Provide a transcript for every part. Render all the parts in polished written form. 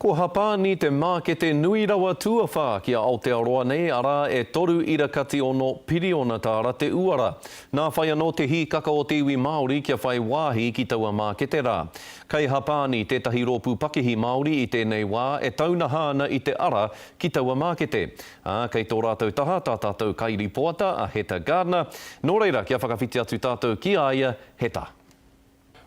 Ko Hapāni te mākete nui rawa tuawhā ki a Aotearoa nei, arā, e 3.6 piriona tāra te uara. Nā whai anō te hīkaka o te iwi Māori kia whai wāhi ki taua mākete rā. Kei Hapāni tētahi rōpū pakihi Māori i tēnei wā e taunaha ana i te ara ki taua mākete. Ā, kei tō rātou taha tā tātou kairipoata a Heta Gardner. Nō reira, kia whakawhiti atu tātou ki a ia, Heta.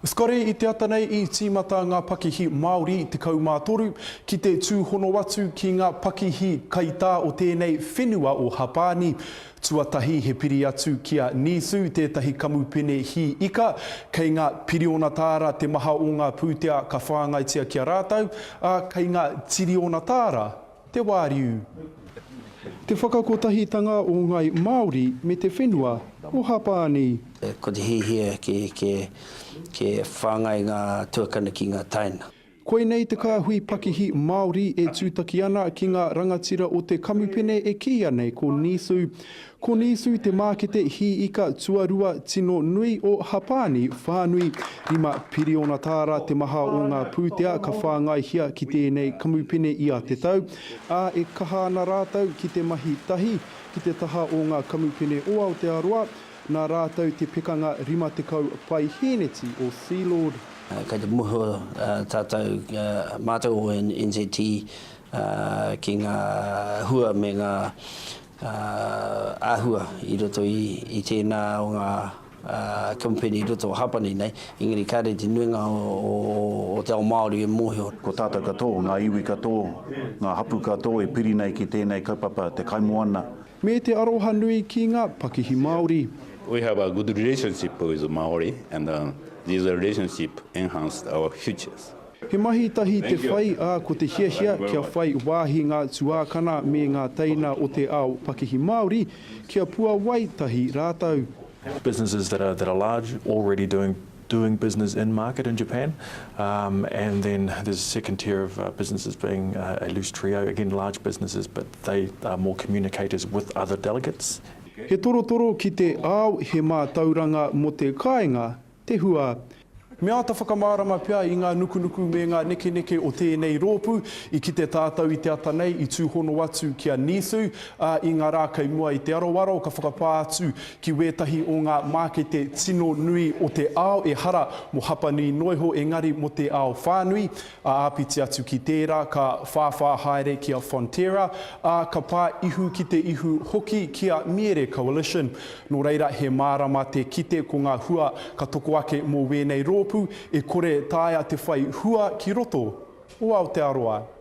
Scotty, i te ata nei i tīmata ngā pakihi Māori 13 ki te tūhono atu ki ngā pakihi kaitā o tēnei whenua o Hapāni. Tuatahi he piri atu ki a Nisu, tētahi kamupene hī ika, kei ngā piriona tāra te maha o ngā pūtea ka whāngaitia ki a rātou, ā, kei ngā tiriona tāra te wāriu. Te whakakotahitanga o ngai Māori me te whenua o Hapāni. Ko te hiahia kia whāngai ngā tuakana ki ngā taina. Koinei te kāhui pakihi Māori e tūtaki ana ki ngā rangatira o te kamupene e kīia nei ko Nisu. Ko Nisu te mākete hī ika tuarua tino nui o Hapāni whānui. Rima piriona tāra te maha o ngā pūtea ka whāngaihia ki tēnei kamupene ia te tau, ā, e kaha ana rātou ki te mahi tahi ki te taha o ngā kamupene o Aotearoa, nā rātou te pekanga 50 paihēneti o Sealord. Kei te mōhio tātou, mātou o NZT ki ngā hua me ngā āhua i roto i tēnā o ngā kamupene i roto o Hapani nei, engari kāre te nuinga o te ao Māori e mōhio. Ko tātou katoa, ngā iwi katoa, ngā hapū katoa e piri nei ki tēnei kaupapa te kaimoana. Me te aroha nui ki ngā pakihi Māori. We have a good relationship with Māori and this relationship enhanced our futures. He mahi tahi te whai, ā, ko te hiahia kia whai wāhi ngā tuākana me ngā teina o te ao pakihi Māori kia puawai tahi rātou. Businesses that are that are large already doing doing business in market in Japan um and then there's a second tier of uh, businesses being uh, a loose trio again large businesses but they are more communicators with other delegates. He torotoro ki te ao, he mātauranga mō te kāinga, te hua. Me āta whakamārama pea i ngā nukunuku me ngā nekeneke o tēnei rōpū. I kite tātou i te ata nei i tūhono atu ki a Nisu, ā, i ngā rā kei mua i te aroaro ka whakapā atu ki wētahi o ngā mākete tino nui o te ao, ehara mō Hapanī noiho engari mō te ao whānui. Ā āpiti atu ki tērā ka whāwhā haere ki a Fonterra, ā, ka pā ihu ki te ihu hoki ki a Miere Coalition. Nō reira, he mārama te kite ko ngā hua ka toko ake mō wēnei rōpū e kore taea te whai hua ki roto o Aotearoa.